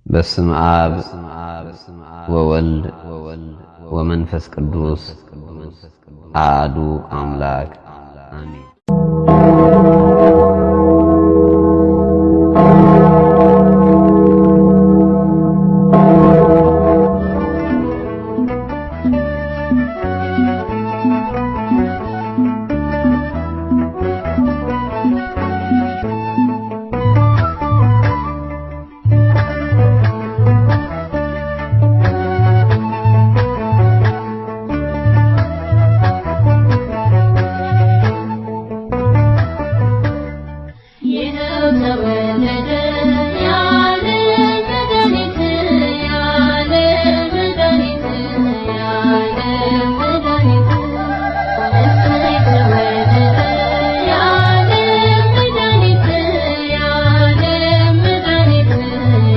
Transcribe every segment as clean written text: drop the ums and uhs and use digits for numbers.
በስመ አብ ወወልድ ወመንፈስ ቅዱስ አሐዱ አምላክ አሜን። ይኸው ተወለደ የዓለም መድኃኒት፣ የዓለም መድኃኒት፣ የዓለም መድኃኒት። እሰይ ተወለደ የዓለም መድኃኒት፣ የዓለም መድኃኒት፣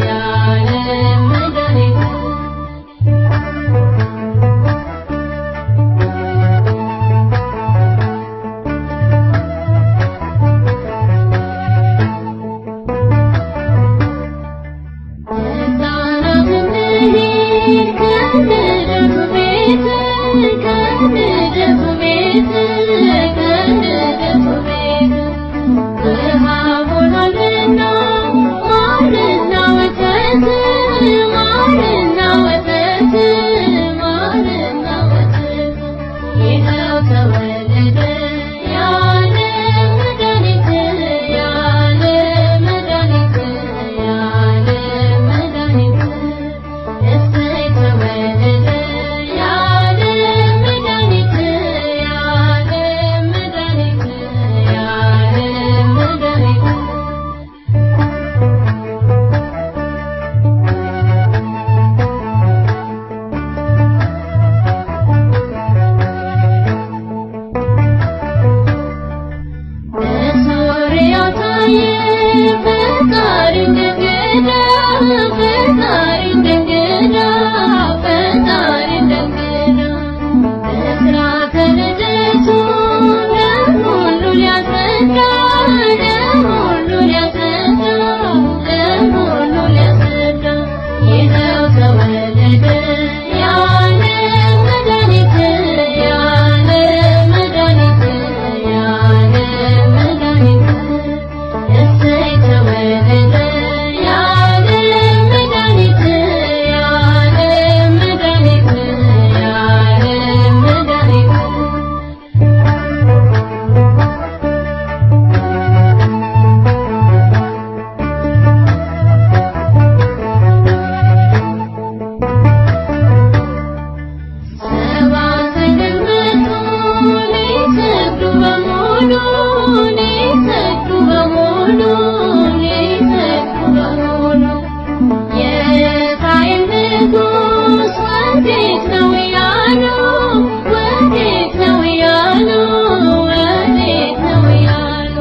የዓለም መድኃኒት። ሕፃናት እንሂድ ከልደቱ ቤት፣ ከልደቱ ቤት፣ ከልደቱ ቤት። ውሃ ሆኗልና ማርና ወተት፣ ማርና ወተት፣ ማርና ወተት። ይኸው ተወለደ የዓለም መድኃኒት፣ የዓለም መድኃኒት፣ የዓለም መድኃኒት። እሰይ ተወለደ የዓለም መድኃኒት፣ የዓለም መድኃኒት፣ የዓለም መድኃኒት። በሶርያ ታየ ፈጣሪ እንደ እንግዳ፣ ፈጣሪ እንደ እንግዳ፣ ፈጣሪ እንደ እንግዳ። በሥርዓተ ልደቱ ለሁሉ ሊያስረዳ፣ ለሁሉ ሊያስረዳ፣ ለሁሉ ሊያስረዳ። ይኸው ተወለደ የዓለም መድኃኒት፣ የዓለም መድኃኒት፣ የዓለም መድኃኒት። እሰይ ተወለደ የዓለም መድኃኒት፣ የዓለም መድኃኒት፣ የዓለም መድኃኒት። ሰብአ ሰገል መጡ ሊሰግዱ በሙሉ፣ ሊሰግዱ በሙሉ፣ ሊሰግዱ በሙሉ። የእስራኤል ንጉሥ ወዴት ነው እያሉ፣ ወዴት ነው እያሉ፣ ወዴት ነው እያሉ።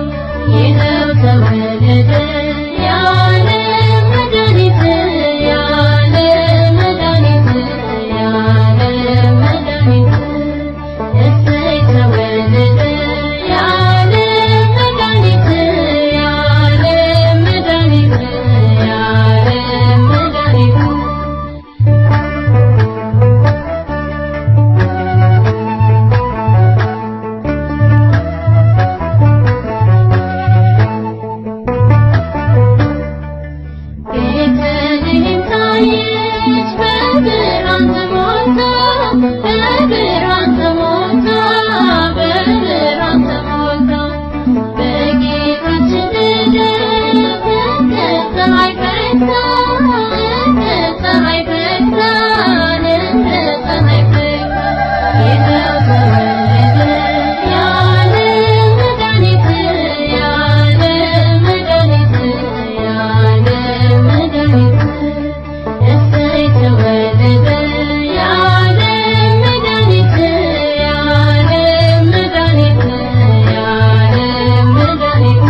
ይኸው ተወለደ የዓለም መድኃኒት፣ የዓለም መድኃኒት፣ የዓለም መድኃኒት። እሰይ ተወለደ የዓለም መድኃኒት፣ የዓለም መድኃኒት፣ የዓለም መድኃኒት። ቤተልሔም ታየች በብርሃን ተሞልታ፣ በብርሃን ተሞልታ፣ በብርሃን ተሞልታ። በጌታችን ልደት እንደ ፀሐይ ፈክታ፣ እንደ ፀሐይ ፈክታ፣ እንደ ፀሐይ ፈክታ። ይኸው ተወለደ የዓለም መድኃኒት፣ የዓለም መድኃኒት፣ የዓለም መድኃኒት። እሰይ ተወለደ የዓለም መድኃኒት፣ የዓለም መድኃኒት፣ የዓለም መድኃኒት።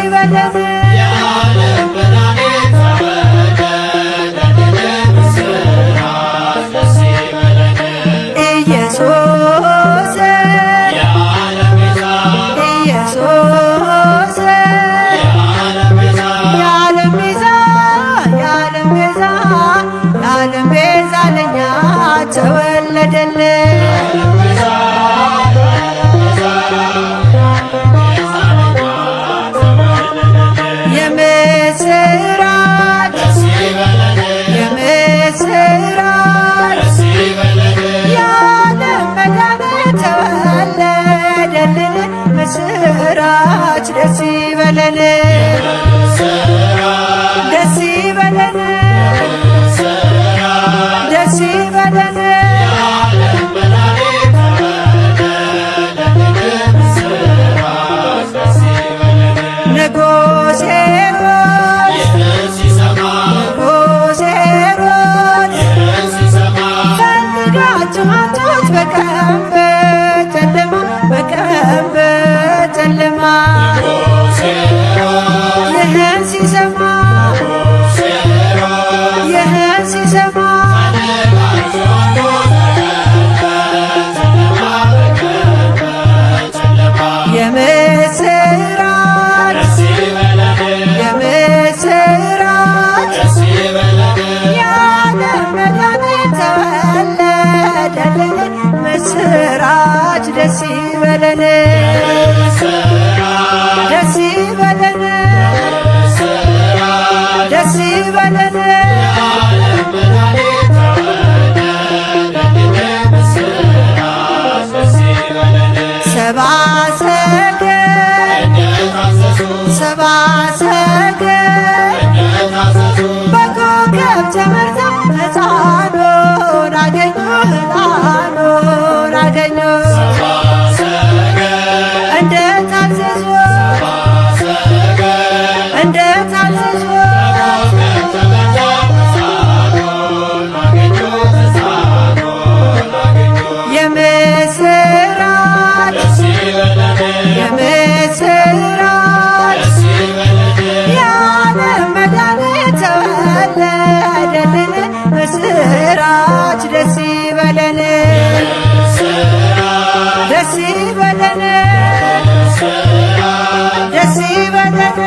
ይበለን። ኢየሱስ ኢየሱስ የዓለም ቤዛ፣ የዓለም ቤዛ፣ የዓለም ቤዛ ለኛ ተወለደልን። የምስራች፣ የምስራች፣ የዓለም መድኃኒት ተወለደልን። ምስራች ደስ ይበለን፣ ደስ ይበለን፣ ደስ ይበለን። ንጉሥ ሄሮድስ፣ ንጉሥ ሄሮድስ ፈልጋችሁ አጡት በቀን በጨለማ፣ በቀን በጨለማ። ይህን ሲሰማ፣ ይህን ሲሰማ የምስራች፣ የምስራች፣ የዓለም መድኃኒት ተወለደልን። ምስራች ደስ ይበለን፣ ደስ ይበለን፣ ደስ ይበለን። ሰብአ ሰገል፣ ሰብአ ሰገል በኮከብ ተመርተው ሕፃኑን አገኙ፣ ሕፃኑን አገኙ። እንደ ታዘዙ፣ እንደ ታዘዙ የምስራች፣ የምስራች፣ የዓለም መድኃኒት ተወለደልን። ምስራች ደስ ይበለን፣ ደስ ይበለን፣ ደስ ይበለን።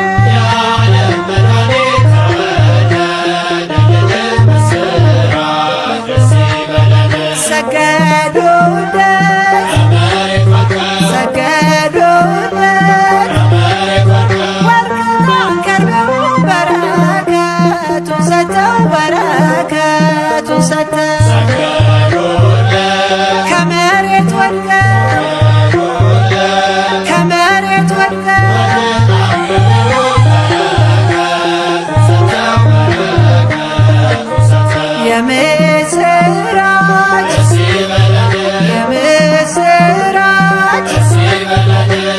ሰገዱለት፣ ሰገዱለት፣ ወርቅና ከርቤውን በረከቱን ሰጥተው፣ በረከቱን ሰጥተው ከመሬት ወድቀው፣ ከመሬት ወድቀው የምስራች፣ የምስራች፣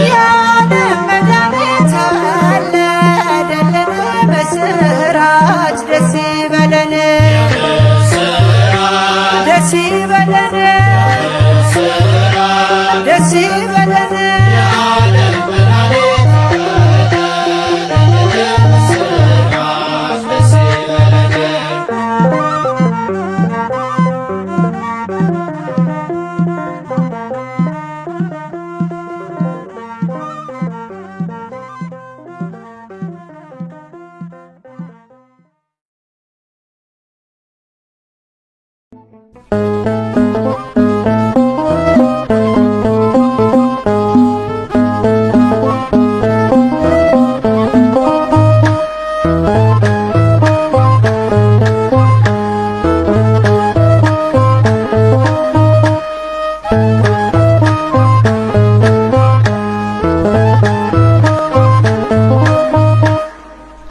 የዓለም መድኃኒት ተወለደልን። ምስራች ደስ ይበለን፣ ደስ ይበለን፣ ደስ ይበለን።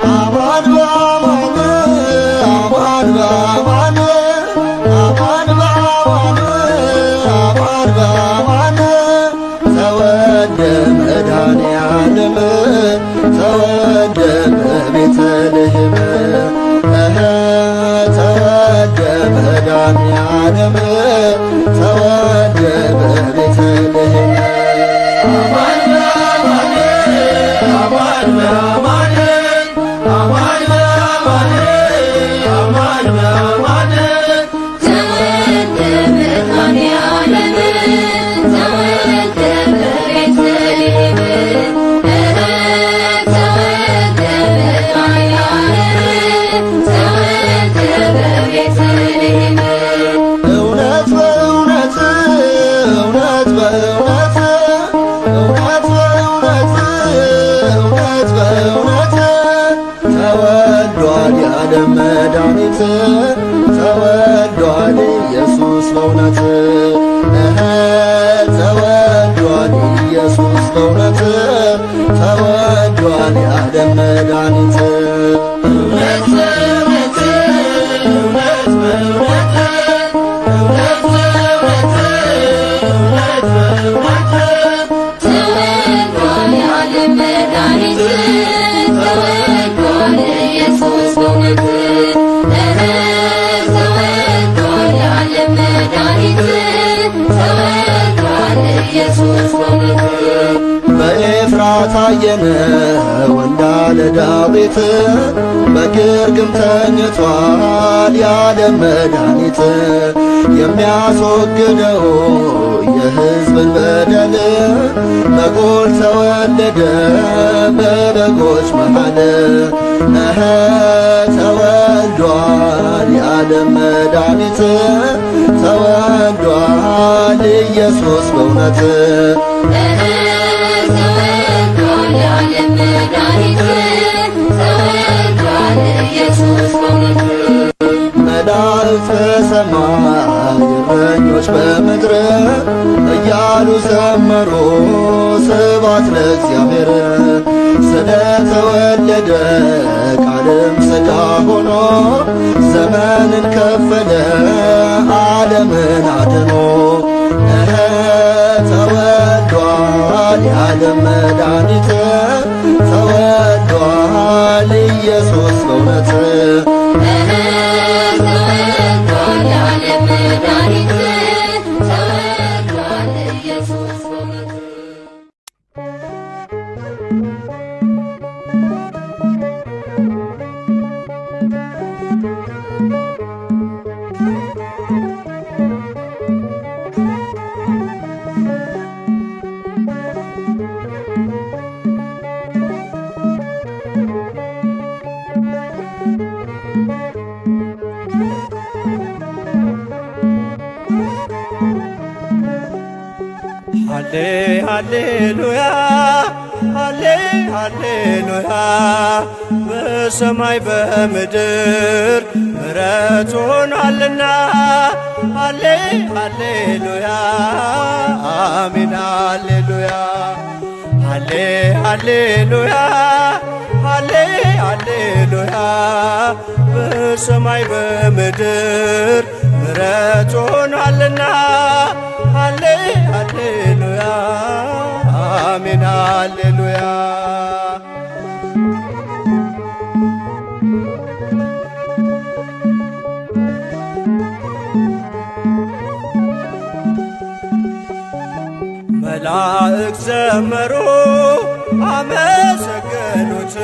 አማን በአማን፣ አማን በአማን፣ አማን። አማን በአማን አማን በአማን ተወልደ መድኃኔዓለም ተወልደ በቤተልሔም ተወልደ መድኃኔዓለም ተወልደ በቤተልሔም። እውነት በእውነት እውነት በእውነት እውነት በእውነት እውነት በእውነት ተወልዷል የዓለም መድኃኒት ተወልዷል ኢየሱስ በእውነት እኸ ተወልዷል ኢየሱስ በእውነት ተወልዷል የዓለም መድኃኒት እውነት በእውነት እውነት በእውነት እውነት በእውነት እውነት በእውነት ተወልዷል የዓለም መድኃኒት ተወልዷል ኢየሱስ በእውነት ተወልዷል የዓለም መድኃኒት ተወልዷል ኢየሱስ በእውነት። በኤፍራታ አየነው እንዳለ ዳዊት በግርግም ተኝቷል የዓለም መድኃኒት የሚያስወግደው የሕዝብን በደል በጎል ተወለደ በበጎች መሃል እኸ ተወልዷል የዓለም መድኃኒት ተወልዷል ኢየሱስ በእውነት ተወልዷል የዓለም መድኃኒት ተወልዷል ኢየሱስ በእውነት። መላእክት በሰማይ እረኞች በምድር እያሉ ዘመሩ ስብሐት ለእግዚአብሔር ስለተወለደ ቃልም ሥጋ ሆኖ ዘመንን ከፈለ ዓለምን አድኖ እኸ ተወልዷል የዓለም መድኃኒት ተወልዷል ኢየሱስ በእውነት ተወልዷል የዓለም መድኃኒት ተወልዷል ኢየሱስ በእውነት። ሃሌ ሃሌሉያ ሃሌ ሃሌሉያ በሰማይ በምድር ምሕረት ሆኗልና ሃሌ ሃሌሉያ አሜን ሃሌሉያ ሃሌ ሃሌሉያ ሃሌ ሃሌሉያ በሰማይ በምድር ምሕረት ሆኗልና ሃሌ ሃሌሉያ አሜን ሃሌሉያ። መላእክት ዘመሩ አመሰገኑት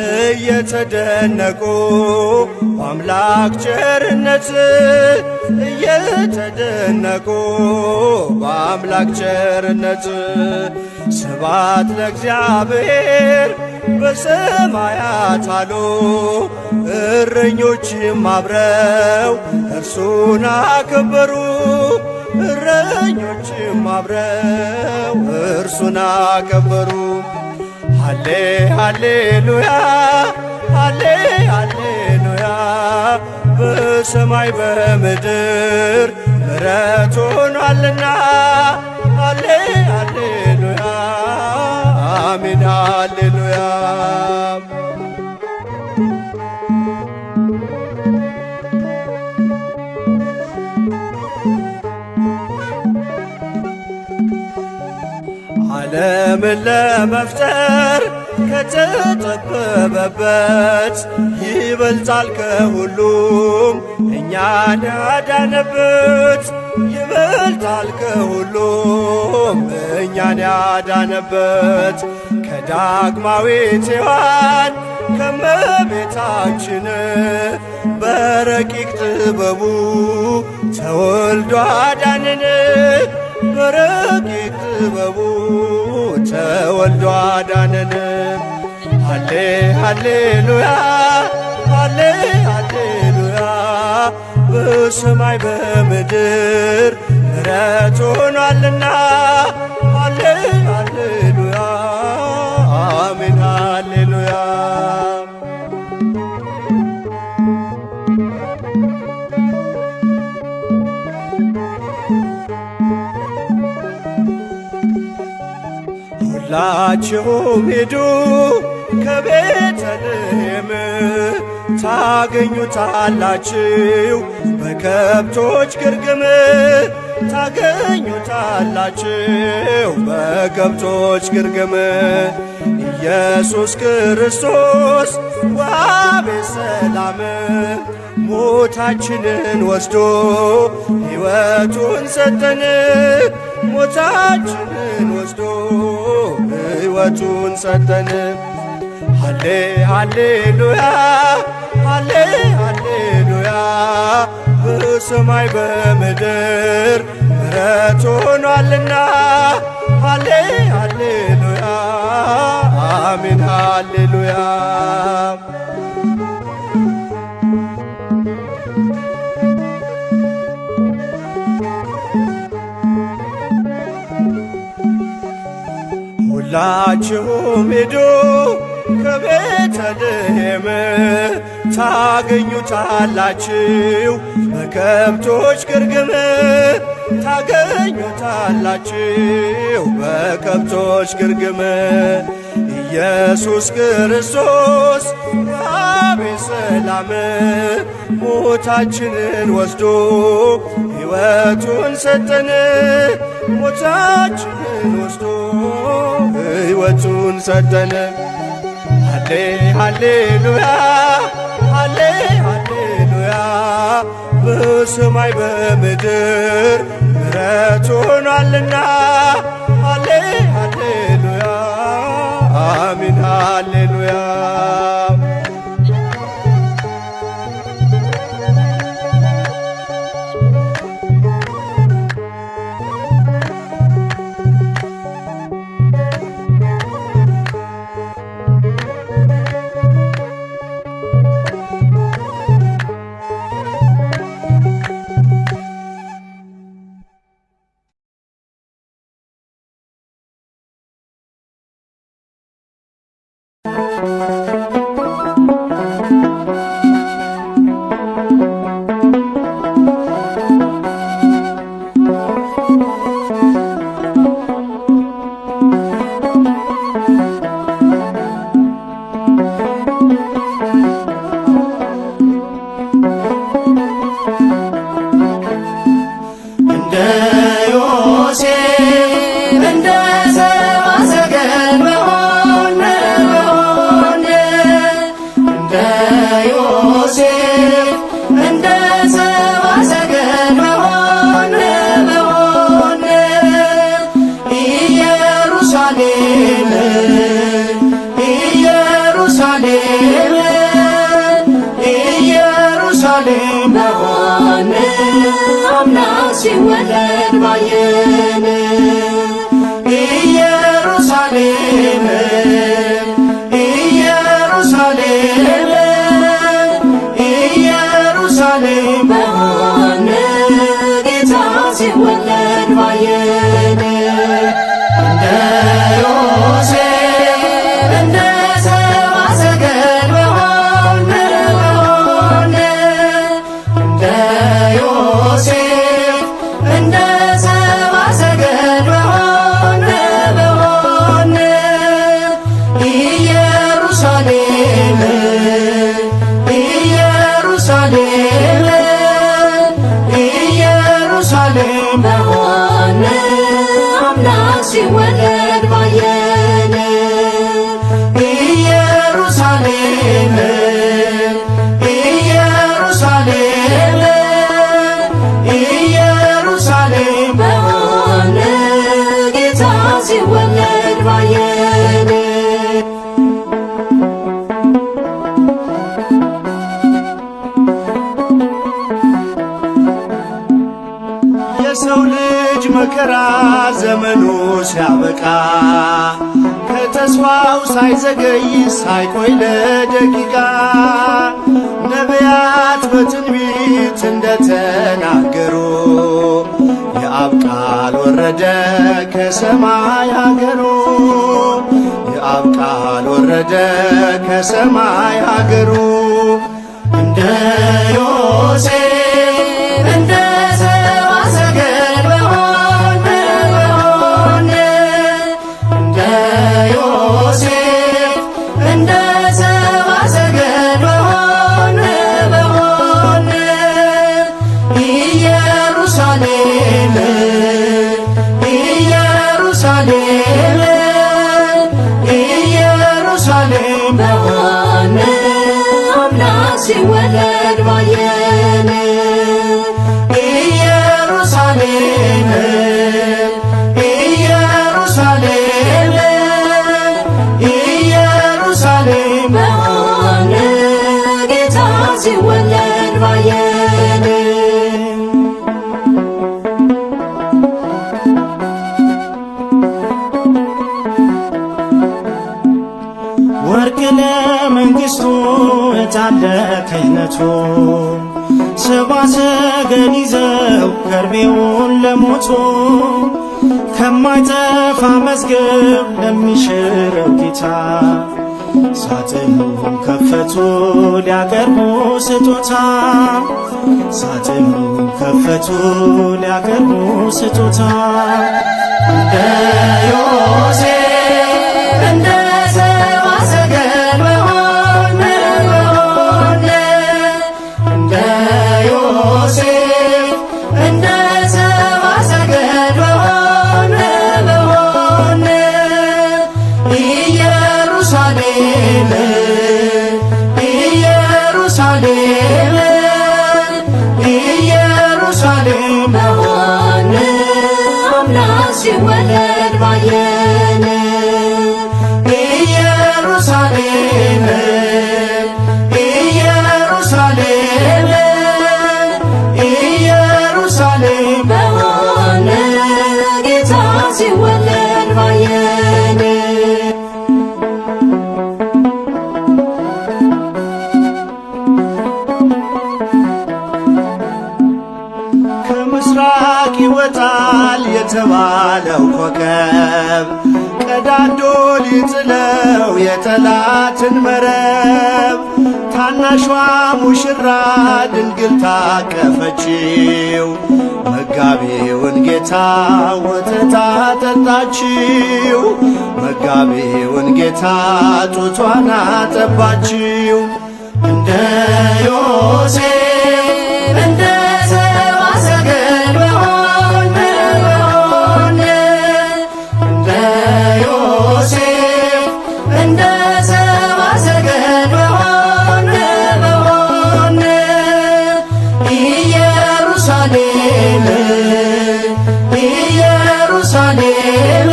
እየተደነቁ በአምላክ ቸርነት እየተደነቁ በአምላክ ቸርነት ስብሐት ለእግዚአብሔር በሰማያት አሉ እረኞችም አብረው እርሱን አከበሩ እረኞችም አብረው እርሱን አከበሩ። ሃሌ ሃሌሉያ ሃሌ ሃሌሉያ በሰማይ በምድር ምሕረት ሆኗልና ሃሌ ሃሌሉያ አሜን ሃሌሉያ። ዓለምን ለመፍጠር ከተጠበበበት ይበልጣል ከሁሉም እኛን ያዳነበት ይበልጣል ከሁሉም እኛን ያዳነበት ከዳግማዊት ሔዋን ከመቤታችን በረቂቅ ጥበቡ ተወልዶ አዳነን። በረቂቅ ጥበቡ ተወልዶ አዳነን። ሃሌ ሃሌሉያ፣ ሃሌ ሃሌሉያ፣ በሰማይ በምድር ምሕረት ሆኗልና። ሃሌ ሃሌሉያ፣ አሜን ሃሌሉያ። ሁላችሁም ሂዱ ከቤተልሔም፣ ታገኙታላችሁ በከብቶች ግርግም፣ ታገኙታላችሁ በከብቶች ግርግም። ኢየሱስ ክርስቶስ ዋቤ ሰላም፣ ሞታችንን ወስዶ ሕይወቱን ሰጠን። ሞታችንን ወስዶ ሕይወቱን ሰጠን። ሃሌ ሃሌሉያ፣ ሃሌ ሃሌሉያ፣ በሰማይ በምድር ምሕረት ሆኗልና። ሃሌ ሃሌሉያ፣ አሜን ሃሌሉያ። ሁላችሁም ሂዱ ከቤተልሔም፣ ታገኙታላችሁ በከብቶች ግርግም፣ ታገኙታላችሁ በከብቶች ግርግም። ኢየሱስ ክርስቶስ ዋቤ ሰላም፣ ሞታችንን ወስዶ ሕይወቱን ሰጠን። ሞታችንን ወስዶ ሕይወቱን ሰጠን። ሃሌ ሃሌሉያ፣ ሃሌ ሃሌሉያ፣ በሰማይ በምድር ምሕረት ሆኗልና። ሃሌ ሃሌሉያ፣ አሜን ሃሌሉያ። እንደ ዮሴፍ እንደ ሰብአ ሰገል በሆነ በሆነ፣ እንደ ዮሴፍ እንደ ሰብአ ሰገል በሆነ በሆነ፣ ኢየሩሳሌም ኢየሩሳሌም ኢየሩሳሌም በሆነ፣ አምላክ ሲወለድ ባየን። ኢየሩሳሌም ኢየሩሳሌም ኢየሩሳሌም በሆነ፣ ጌታ ሲወለድ ባየን። እንደ ዮሴፍ እንደ ሰብአ ሰገል በሆነ በሆነ፣ እንደ ዮሴፍ እንደ ሰብአ ሰገል በሆነ በሆነ፣ ኢየሩሳሌም ኢየሩሳሌም ኢየሩሳሌም በሆነ፣ አምላክ ሲወለድ ባየን። ኢየሩሳሌም ኢየሩሳሌም ኢየሩሳሌም በሆነ፣ ጌታ ሲወለድ ባየን። የመከራ ዘመኑ ሲያበቃ ከተስፋው ሳይዘገይ ሳይቆይ ለደቂቃ ነቢያት በትንቢት እንደተናገሩ የአብ ቃል ወረደ ከሰማይ አገሩ የአብ ቃል ወረደ ከሰማይ አገሩ እንደ ዮሴፍ እንደ ሰብአ ሰገል በሆን በሆን እንደ ዮሴፍ እንደ ሰብአ ሰገል በሆን በሆን ኢየሩሳሌም ኢየሩሳሌም ኢየሩሳሌም በሆነ አምላክ ሲወለድ ባየን ኢየሩሳሌም ኢየሩሳሌም ኢየሩሳሌም በሆነ ጌታ ሲወለድ ባየን። ወርቅ ለመንግሥቱ ዕጣን ለክህነቱ ሰብአ ሰገል ይዘው ከርቤውን ለሞቱ ከማይጠፋ መዝገብ ለሚሽረው ጌታ ሳጥኑን ከፈቱ ሊያቀርቡ ስጦታ ሳጥኑን ከፈቱ ሊያቀርቡ ስጦታ እንደ ዮሴፍ እንደ ሰብአ ሰገል በሆን በሆን እንደ ዮሴፍ እንደ ሰብአ ሰገል በሆን በሆን ኢየሩሳሌም ኢየሩሳሌም ኢየሩሳሌም በሆነ አምላክ ሲወለድ ባየን ኢየሩሳሌም ኢየሩሳሌም ኢየሩሳሌም በሆነ ጌታ ሲወለድ ባየን። ከምስራቅ ይወጣል የተባለው ኮከብ ቀዳዶ ሊጥለው የጠላትን መረብ ታናሿ ሙሽራ ድንግል ታቀፈችው መጋቢውን ጌታ ወተት አጠጣችው መጋቢውን ጌታ ጡቷን አጠባችው እንደ ዮሴፍ እንደ ሰብአ ሰገል በሆን በሆን እንደ ዮሴፍ እንደ ሰብአ ሰገል በሆን በሆን ኢየሩሳሌም ኢየሩሳሌም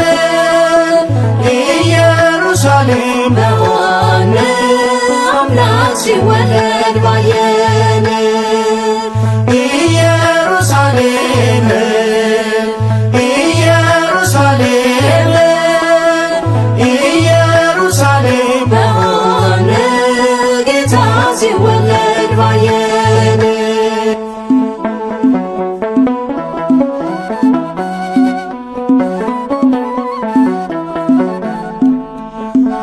ኢየሩሳሌም በሆነ አምላክ ሲወለድ ባየን ኢየሩሳሌም ኢየሩሳሌም ኢየሩሳሌም በሆነ ጌታ ሲወለድ ባየን።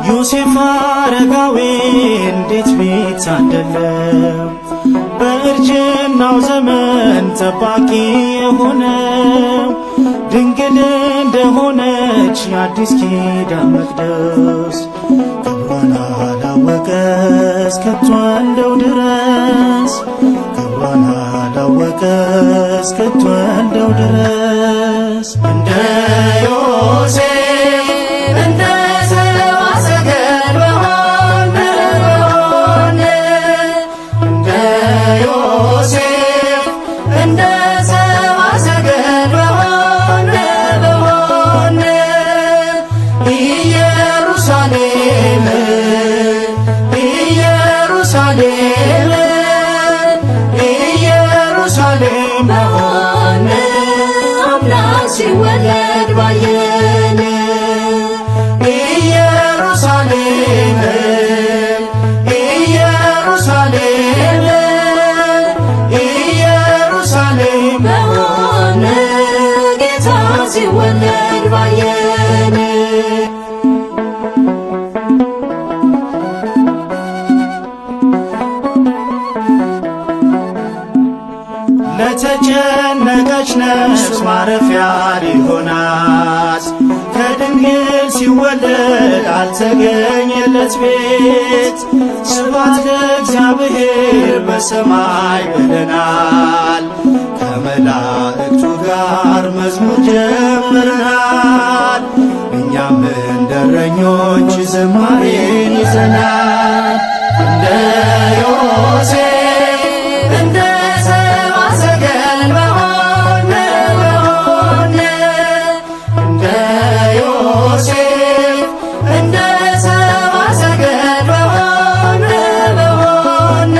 ዮሴፍ አረጋዊ እንዴት ቢታደለው በእርጅናው ዘመን ጠባቂ የሆነው ድንግል እንደሆነች የአዲስ ኪዳን መቅደስ ክብሯን አላወቀ እስክትወልደው ድረስ ክብሯን አላወቀ እስክትወልደው ድረስ እንደ ዮሴፍ እንደ ሰብአ ሰገል በሆን በሆን እንደ ዮሴፍ እንደ ሰብአ ሰገል በሆን በሆን ኢየሩሳሌም ኢየሩሳሌም ኢየሩሳሌም በሆነ አምላክ ሲወለድ ለተጨነቀች ነፍስ ማረፊያ ሊሆናት ከድንግል ሲወለድ አልተገኘለት ቤት። ስብሐት ለእግዚአብሔር በሰማይ ብለናል፣ ከመላእክቱ ጋር መዝሙር ጀምረናል። እኛም እንደ እረኞች ዝማሬን ይዘናል። እንደ ዮሴፍ እንደ ሰብአ ሰገል በሆነ በሆነ እንደ ዮሴፍ እንደ ሰብአ ሰገል በሆነ በሆነ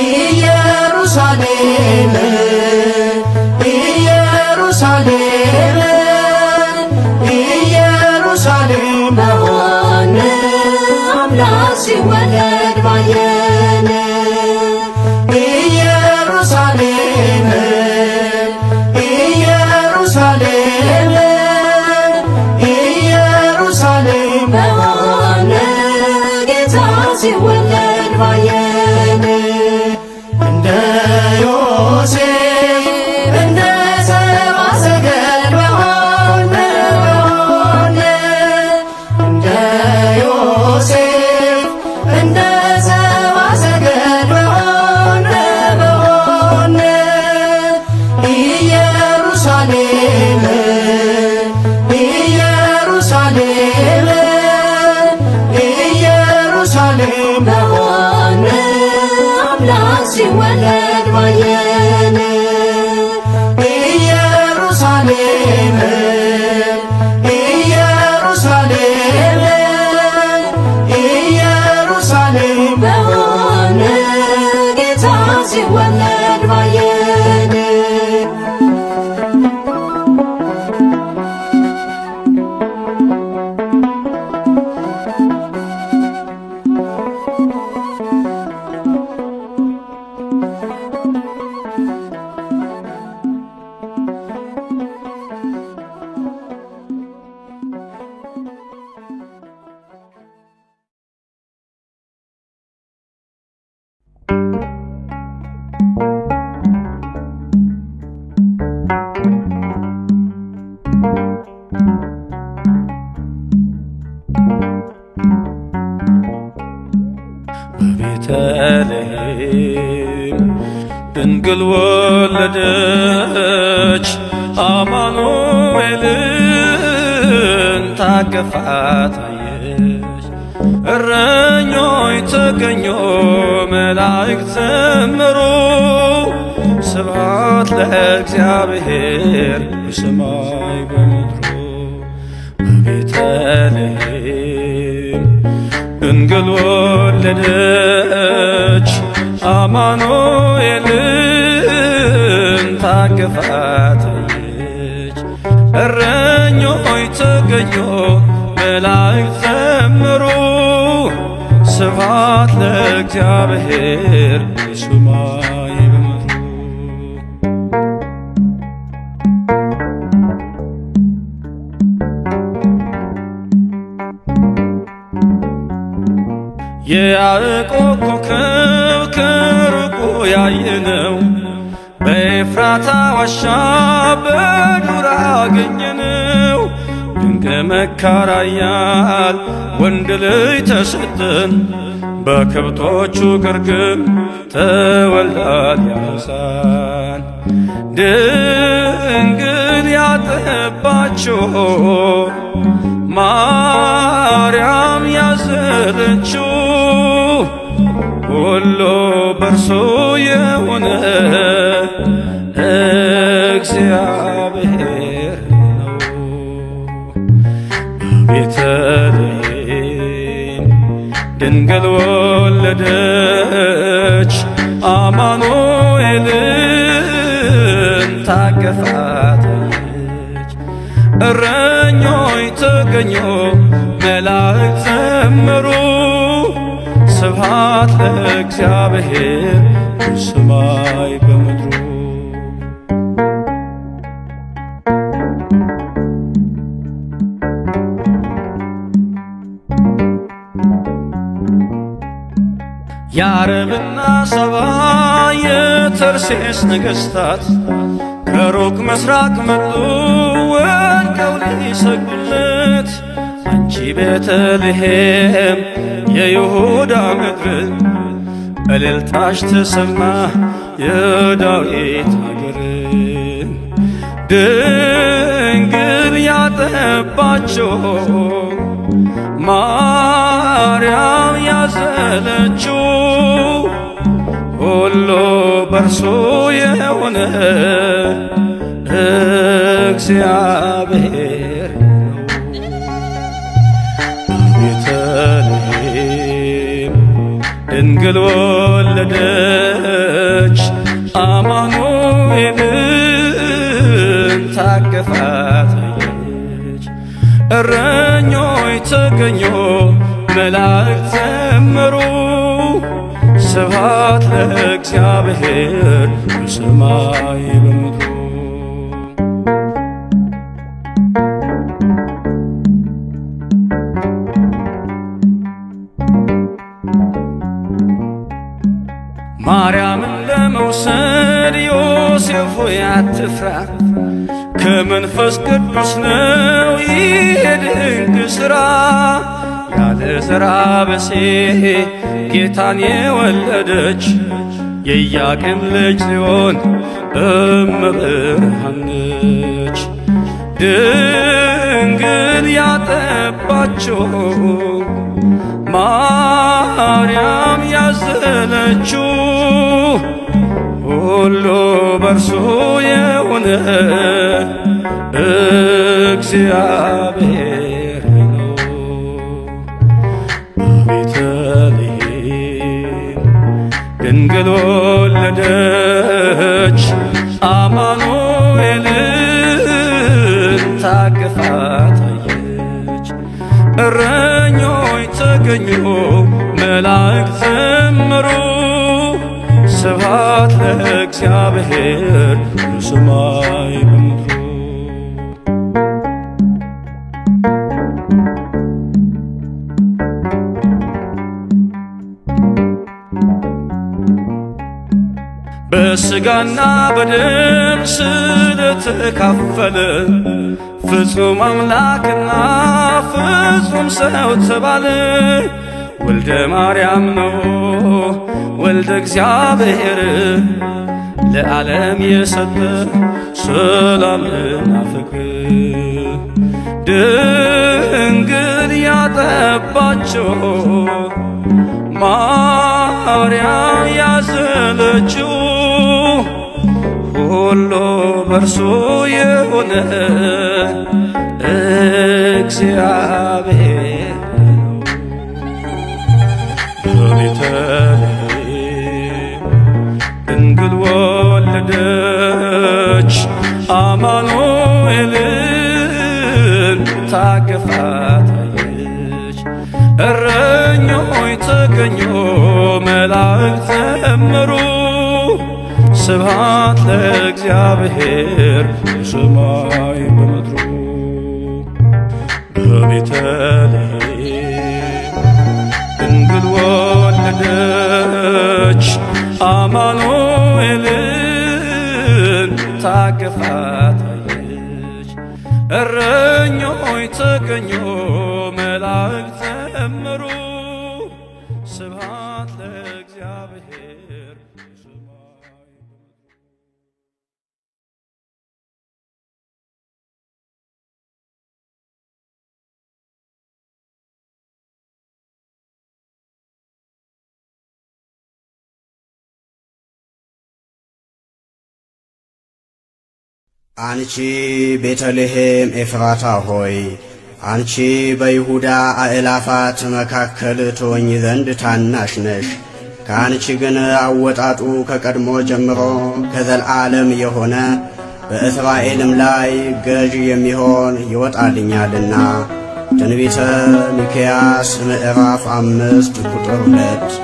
ኢየሩሳሌም ኢየሩሳሌም ኢየሩሳሌም በሆነ አምላክ ሲወለድ ባየን ኢየሩሳሌም ኢየሩሳሌም ኢየሩሳሌም በሆነ ጌታ ሲወለድ ባየን እንደ ዮሴፍ እንደ ሰብአ ሰገል በሆነ በሆነ እንደ ዮሴፍ እንደ ሰብአ ሰገል በሆነ በሆነ ኢየሩሳሌም ኢየሩሳሌም ኢየሩሳሌም በሆነ አምላክ ሲወለድ ባየን ኢየሩሳሌም ኢየሩሳሌም ኢየሩሳሌም በሆነ ጌታ ሲወለድ ባየን በቤተልሔም ድንግል ወለደች፣ አማኑኤልን ታቅፋ ታየች። እረኞች ተገኙ፣ መላእክት ዘመሩ፣ ስብሐት ለእግዚአብሔር በሰማይ በምድሩ። በቤተልሔም ድንግል ወለደች፣ አማኑኤልን ታቅፋ ታየች። እረኞች ተገኙ፣ መላእክት ዘመሩ፣ ስብሐት ለእግዚአብሔር በሰማይ በምድሩ። የያዕቆብ ኮከብ ከሩቁ ያየነው በኤፍራታ ዋሻ በዱር አገኘነው። ድንቅ መካር ኃያል ወንድ ልጅ ተሰጠን፣ በከብቶቹ ግርግም ተወልዷል ያ ሕፃን። ድንግል ያጠባችው ማርያም ያዘለችው ሁሉ በእርሱ የሆነ እግዚአብሔር ነው። በቤተልሔም ድንግል ወለደች፣ አማኑኤልን ታቅፋ ታየች። እረኞች ተገኙ፣ መላእክት ዘመሩ፣ ስብሐት ለእግዚአብሔር በሰማይ በምድሩ። የአረብና ሰባ የተርሴስ ነገሥታት ከሩቅ ምስራቅ መጡ ወድቀው ሊሰግዱለት። አንቺ ቤተልሔም የይሁዳ ምድር፣ እልልታሽ ተሰማ የዳዊት አገር። ድንግል ያጠባቸው፣ ማርያም ያዘለችው፣ ሁሉ በእርሱ የሆነ እግዚአብሔር ነው። ቤተልሔም ድንግል ወለደች፣ አማኑኤልን ታቅፋ ታየች። እረኞች ተገኙ፣ መላእክት ዘመሩ፣ ስብሐት ለእግዚአብሔር በሰማይ በምድሩ። ማርያምን ለመውሰድ ዮሴፍ ሆይ አትፍራ፣ ከመንፈስ ቅዱስ ነው ይህ ድንቅ ሥራ። ያለ ዘርዓ ብእሲ ጌታን የወለደች የኢያቄም ልጅ ጽዮን እመብርሃን ነች። ድንግል ያጠባችው፣ ማርያም ያዘለችው፣ ሁሉ በእርሱ የሆነ እግዚአብሔር ነው። በቤተልሔም ድንግል ወለደች፣ አማኑኤልን ታቅፋ ታየች። እረኞች ተገኙ፣ መላእክት ዘመሩ፣ ስብሐት ለእግዚአብሔር በሰማይ በምድሩ። በስጋና በደም ስለተካፈለ ፍጹም አምላክና ፍጹም ሰው ተባለ። ወልደ ማርያም ነው ወልደ እግዚአብሔር፣ ለዓለም የሰጠ ሰላምና ፍቅር። ድንግል ያጠባቸው፣ ማርያም ያዘለችው፣ ሁሉ በእርሱ የሆነ እግዚአብሔር ነው። በቤተልሔም ድንግል ወለደች፣ አማኑኤልን ታቅፋ ታየች። እረኞች ተገኙ፣ መላእክት ዘመሩ፣ ስብሐት ለእግዚአብሔር በሰማይ በምድሩ። በቤተልሔም ድንግል ወለደች፣ አማኑኤልን ታቅፋ ታየች። እረኞች ተገኙ፣ መላእክት ዘመሩ፣ ስብሐት ለእግዚአብሔር በሰማይ። አንቺ ቤተልሔም ኤፍራታ ሆይ፣ አንቺ በይሁዳ አእላፋት መካከል ትሆኚ ዘንድ ታናሽ ነሽ። ከአንቺ ግን አወጣጡ ከቀድሞ ጀምሮ ከዘልዓለም የሆነ በእስራኤልም ላይ ገዥ የሚሆን ይወጣልኛልና። ትንቢተ ሚክያስ ምዕራፍ 5 ቁጥር 2።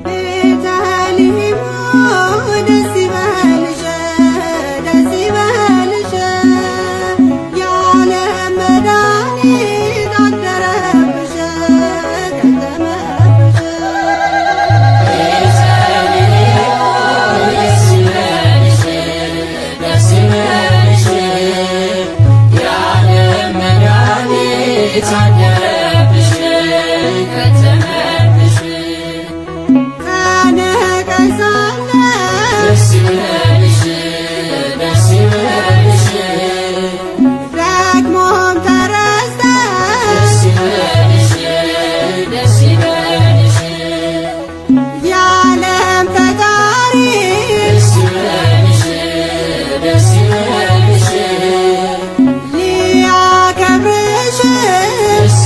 ቤተልሔም ደስ ይበልሽ፣ ደስ ይበልሽ፣ የዓለም መድኃኒት አደረብሽ ከተመረጥሽው። የታየብሽ ከተመብሽ ተንቀሽ ሳለ ደስ ይበልሽ ደስ ይበልሽ ደግሞም ተረስተሽ ደስ ይበልሽ ደስ ይበልሽ የዓለም ፈጣሪ ደስ ይበልሽ ደስ ይበልሽ ሊያከብርሽ ደስ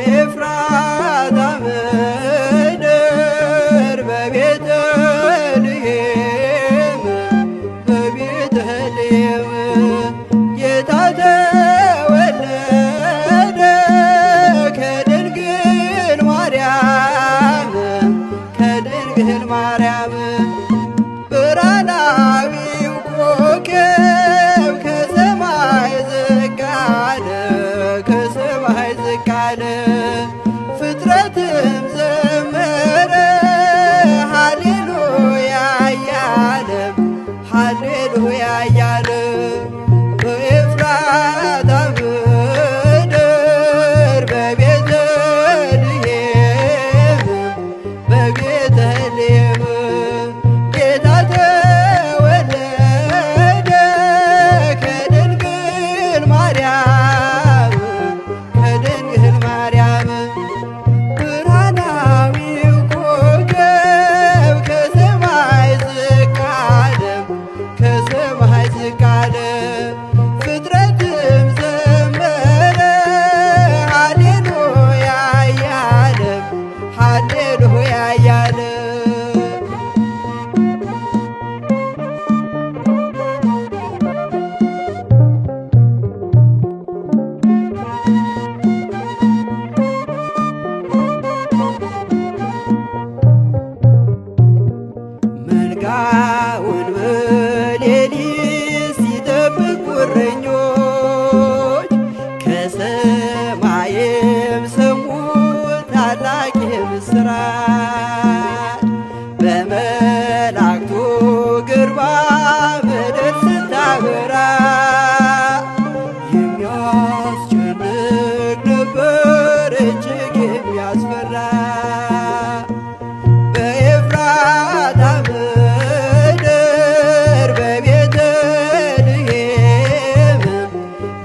በኤፍራታ ምድር በቤተልሔም በቤተልሔም ጌታ ተወለደ ከድንግል ማርያም ከድንግል ማርያም። ብርሃናዊው ኮከብ ከሰማይ ዝቅ አለ ከሰማይ ዝቅ አለ፣ ፍጥረትም ዘመረ ሃሌሉያ እያለ ሃሌሉያ እያለ። በኤፍራታ ምድር በቤተልሔም በቤተልሔም ጌታ ተወለደ ከድንግል ማርያም ከድንግል ማርያም። ብርሃናዊው ኮከብ ከሰማይ ዝቅ አለ ከሰማይ ዝቅ አለ፣ ፍጥረትም ዘመረ ሃሌሉያ እያለ ሃሌሉያ እያለ። መንጋውን በሌሊት ሲጠብቁ እረኞች ከሰማይም ሰሙ ታላቅ የምስራች። በመላእክቱ ግርማ ምድር ስታበራ የሚያስጨንቅ ነበር እጅግ የሚያስፈራ። በኤፍራታ ምድር በቤተልሔም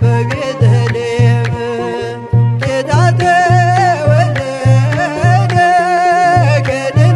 በቤተልሔም ጌታ ተወለደ ከድንግል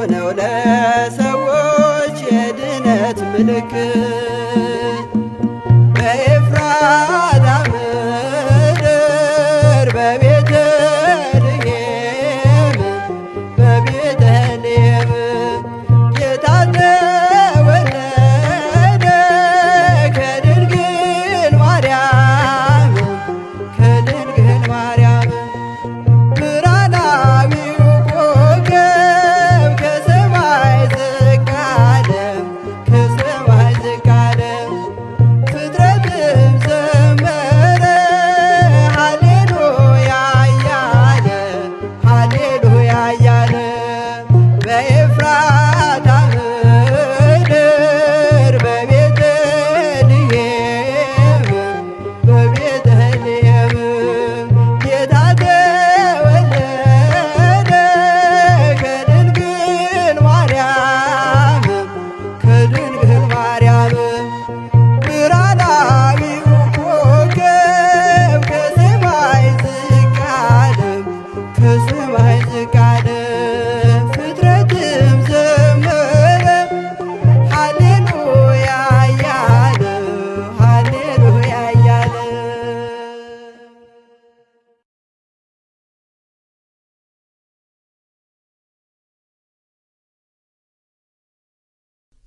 ነው ለሰዎች የድነት ምልክት። በኤፍራታ ምድር በቤተልሔም፣ በቤተልሔም ጌታ ተወለደ ከድንግል ማርያም፣ ከድንግል ማርያም። ብርሃናዊው ኮከብ ከሰማይ ዝቅ አለ፣ ከሰማይ ዝቅ አለ። ፍጥረትም ዘመረ ሃሌሉያ እያለ፣ ሃሌሉያ እያለ። በኤፍራታ ምድር በቤተልሔም፣ በቤተልሔም ጌታ ተወለደ ከድንግል ማርያም፣ ከድንግል ማርያም። ብርሃናዊው ኮከብ ከሰማይ ዝቅ አለ፣ ከሰማይ ዝቅ አለ። ፍጥረትም ዘመረ ሃሌሉያ እያለ፣ ሃሌሉያ እያለ።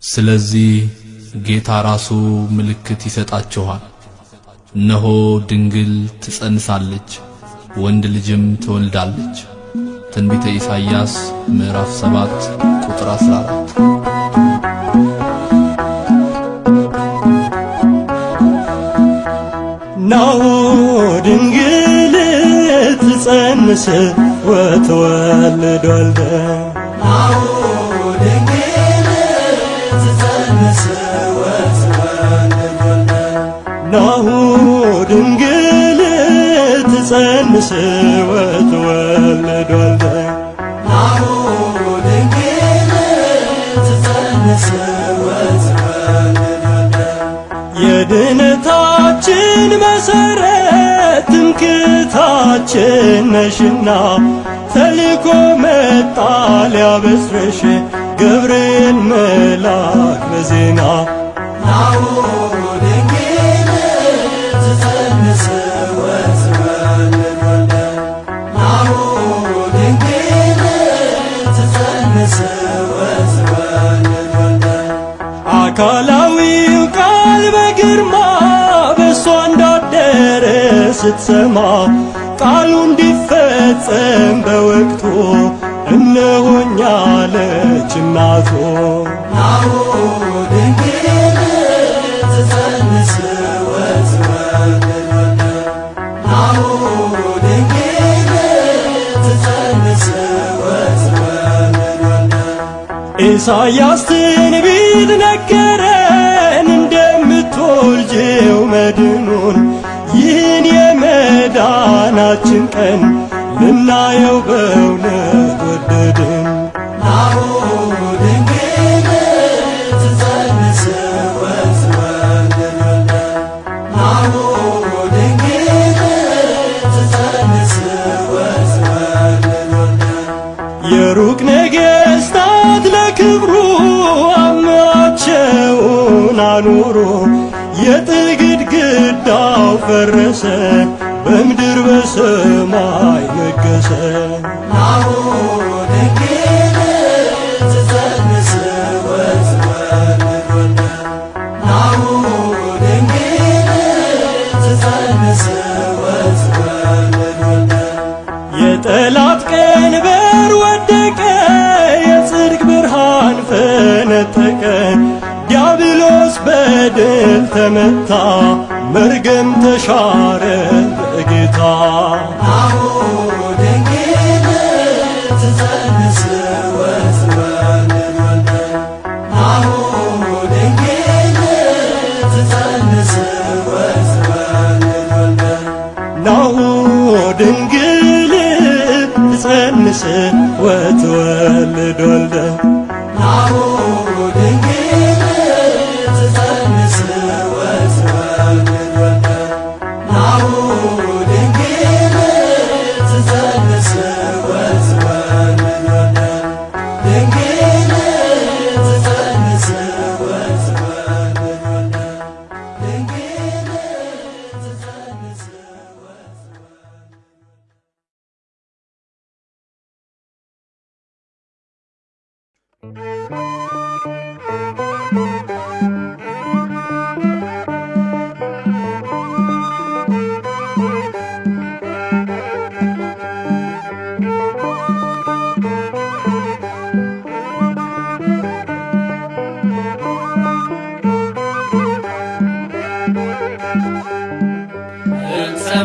ስለዚህ ጌታ ራሱ ምልክት ይሰጣችኋል። እነሆ ድንግል ትጸንሳለች፣ ወንድ ልጅም ትወልዳለች። ትንቢተ ኢሳይያስ ምዕራፍ 7 ቁጥር 14። ናሁ ድንግል ትጸንስ ወትወልድ ወልደ። ናሁ ድንግል ትጸንስ ወትወልድ ወልደ። ናሁ ድንግል ትጸንስ ወትወልድ ወልደ። ናሁ ድንግል ትጸንስ ወትወልድ ወልደ። የድነታችን መሰረት ትምክህታችን ነሽና ተልኮ መጣ ሊያበስርሽ ገብርኤል መልአክ በዜና። ናሁ ድንግል ትጸንስ ወትወልድ ወልደ። ናሁ ድንግል ትጸንስ ወትወልድ ወልደ። አካላዊው ቃል በግርማ በእሷ እንዳደረ ስትሰማ ቃሉ እንዲፈጸም በወቅቱ እነሆኝ አለች እናቱ። ናሁ ድንግል ትጸንስ ወትወልድ ወልደ። ናሁ ድንግል ትጸንስ ወትወልድ ወልደ። ኢሳያስ ትንቢት ነገረን እንደምትወልጂው መድኑን፣ ይህን የመዳናችን ቀን ልናየው በእውነት ወደድን። ናሁ ድንግል ትጸንስ ወትወልድ ወልደ። ናሁ ድንግል ትጸንስ ወትወልድ ወልደ። የሩቅ ነገሥታት ለክብሩ አምባቸውን አኖሩ። የጥል ግድግዳው ፈረሰ፣ በምድር በሰማይ ነገሰ። ናሁ ድንግል ትጸንስ ወትወልድ ወልደ። ናሁ ድንግል ትጸንስ ወትወልድ ወልደ። የጠላት ቀንበር ወደቀ፣ የጽድቅ ብርሃን ፈነጠቀ። ዲያብሎስ በድል ተመታ፣ መርገም ተሻረ በጌታ። ናሁ ድንግል ትጸንስ ወትወልድ ወልደ። ናሁ ድንግል ትጸንስ ወትወልድ ወልደ። ናሁ ድንግል ትጸንስ ወትወልድ ወልደ። ናሁ ድንግል ትጸንስ ወትወልድ ወልደ። ናሁ ድንግል ትጸንስ ወትወልድ ወልደ። ድንግል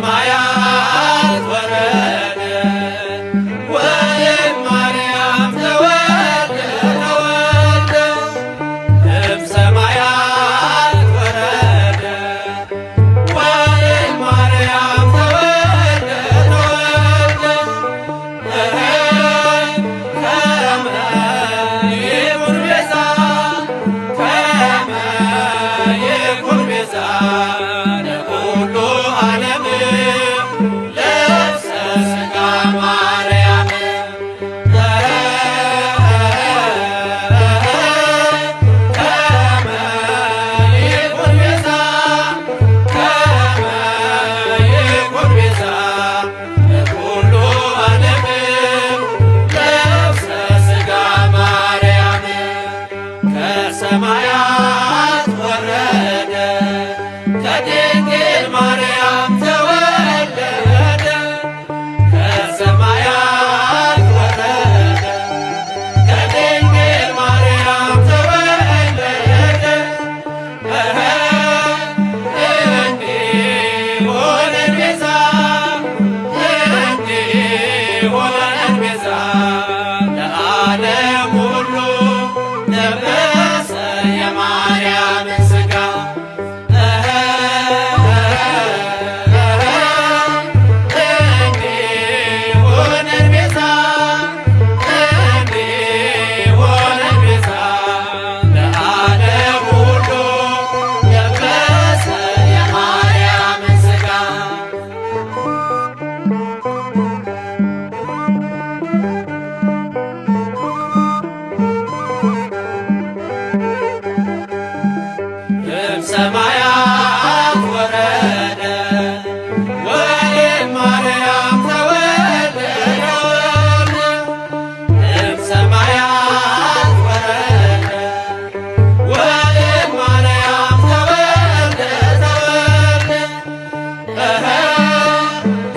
ሰማያት ወረደ ወእማርያም ተወልደ ተወልደ እምሰማያት ወረደ ወእማርያም ተወልደ ተወልደ ከመ ይኩን ቤዛ ከመ ይኩን ቤዛ ለኩሉ ዓለም ለብሰ ሥጋ ማርያም ከመ ይኩን ቤዛ ከመ ይኩን ቤዛ ለኩሉ ዓለም ለብሰ ሥጋ ማርያም ከሰማያት ወረደ ከድንግል ማርያም ተወለደ ከሰማያት ወረደ ከድንግል ማርያም ተወለደ እንዲሆነን ቤዛ እንዲሆነን ቤዛ ለዓለም ሁሉ ለበሰ የማርያምን ሥጋ እንዲሆነን ቤዛ እንዲሆነን ቤዛ ለዓለም ሁሉ ለበሰ የማርያምን ሥጋ። እምሰማያት ወረደ ወእማርያም ተወልደ ተወልደ እምሰማያት ወረደ ወእማርያም ተወልደ ተወልደ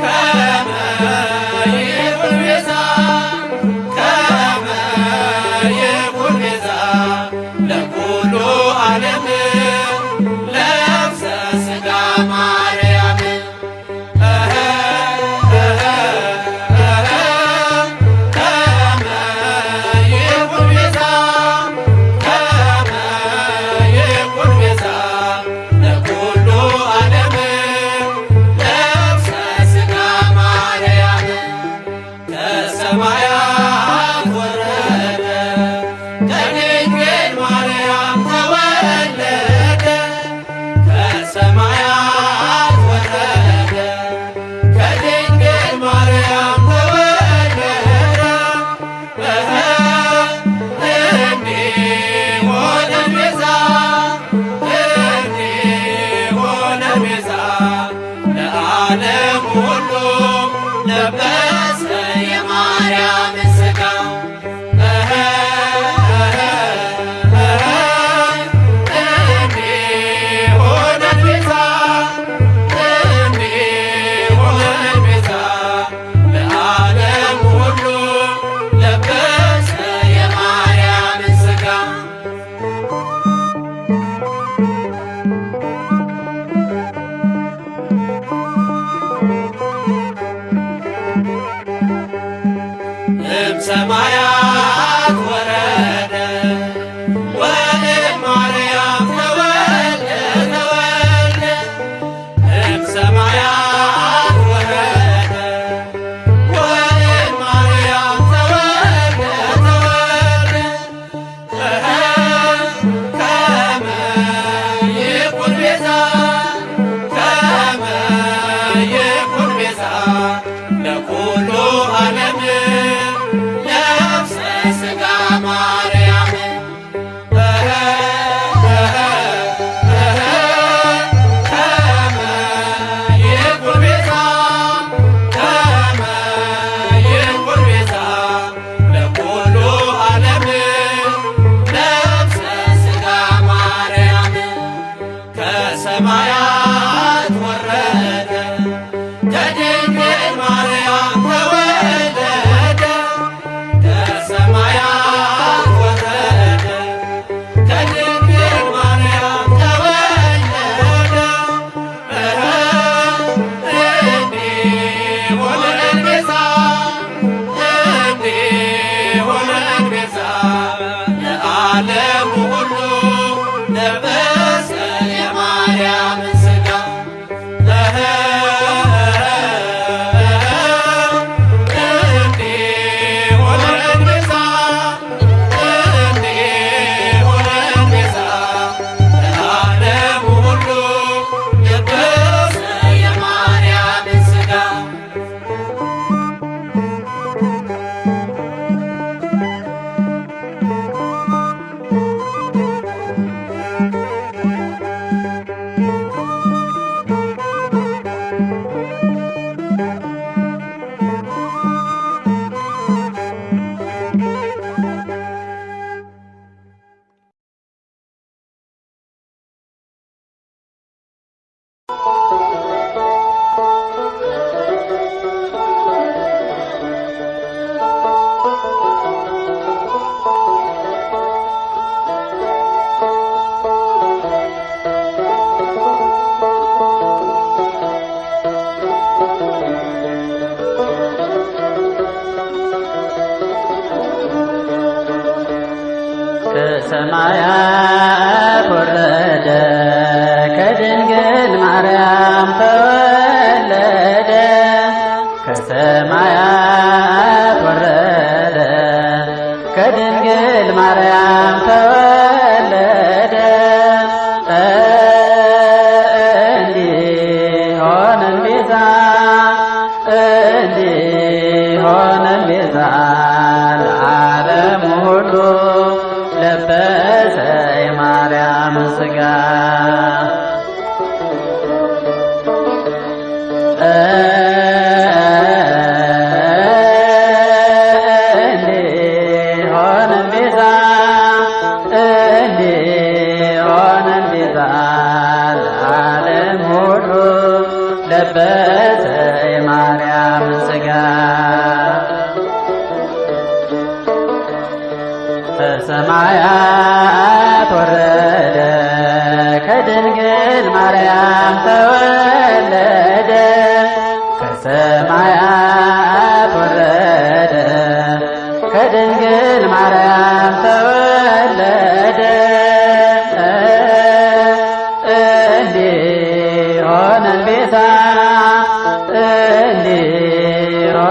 ከመ ይኩን ቤዛ ከመ ይኩን ቤዛ ለኩሉ ዓለም ለብሰ ሥጋ ማርያም ከመ ይኩን ቤዛ ከመ ይኩን ቤዛ ለኩሉ ዓለም ለብሰ ሥጋ ማርያም ከሰማያት ወረደ ከድንግል ማርያም ተወለደ ከሰማያት ወረደ ከድንግል ማርያም ተወለደ እንዲሆነን ቤዛ እንዲሆነን ቤዛ ለዓለም ሁሉ ለበሰ የማርያምን ሥጋ እንዲሆነን ቤዛ እንዲሆነን ቤዛ ለዓለም ሁሉ ለበሰ የማርያምን ሥጋ። እምሰማያት ወረደ ወእማርያም ተወልደ ተወልደ እምሰማያት ወረደ ወእማርያም ተወልደ ተወልደ ከመ ይኩን ቤዛ ከመ ይኩን ቤዛ ለኩሉ ዓለም ለብሰ ሥጋ ማርያም ከመ ይኩን ቤዛ ከመ ይኩን ቤዛ ለኩሉ ዓለም ከሰማያት ወረደ፣ ከድንግል ማርያም ተወለደ። ከሰማያት ወረደ፣ ከድንግል ማርያም ተወለደ። እንዲሆነን ቤዛ፣ እንዲሆነን ቤዛ፣ ለዓለሙ ሁሉ ለበሰ የማርያም ሥጋ። እንዲሆነን ቤዛ፣ እንዲሆነን ቤዛ፣ ለዓለም ሁሉ ለበሰ የማርያም ሥጋ። ከሰማያት ወረደ፣ ከድንግል ማርያም ተወለደ። ከሰማያት ወረደ፣ ከድንግል ማርያም ተወለደ። እንዲሆነን ቤዛ፣ እንዲሆነን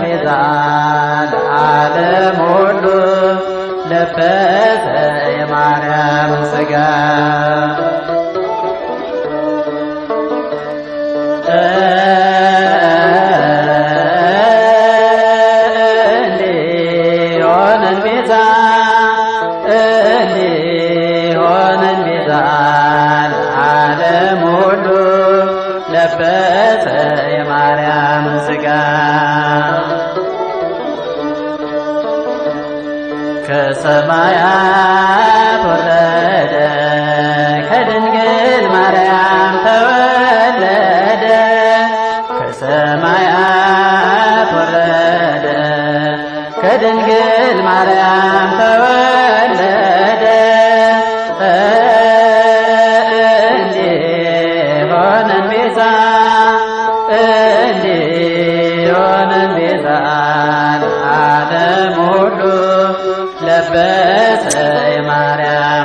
ቤዛ፣ ለዓለም ሁሉ ለበሰ የማርያም ሥጋ። እንዲሆነን ቤዛ፣ እንዲሆነን ቤዛ፣ ለዓለም ሁሉ ለበሰ የማርያም ሥጋ። ከሰማያት ወረደ፣ ከድንግል ማርያም ተወለደ። ከሰማያት ወረደ፣ ከድንግል ማርያም ተወለደ። እንዲሆነን ቤዛ፣ እንዲሆነን ቤዛ፣ ለዓለም ሁሉ ለበሰ የማርያም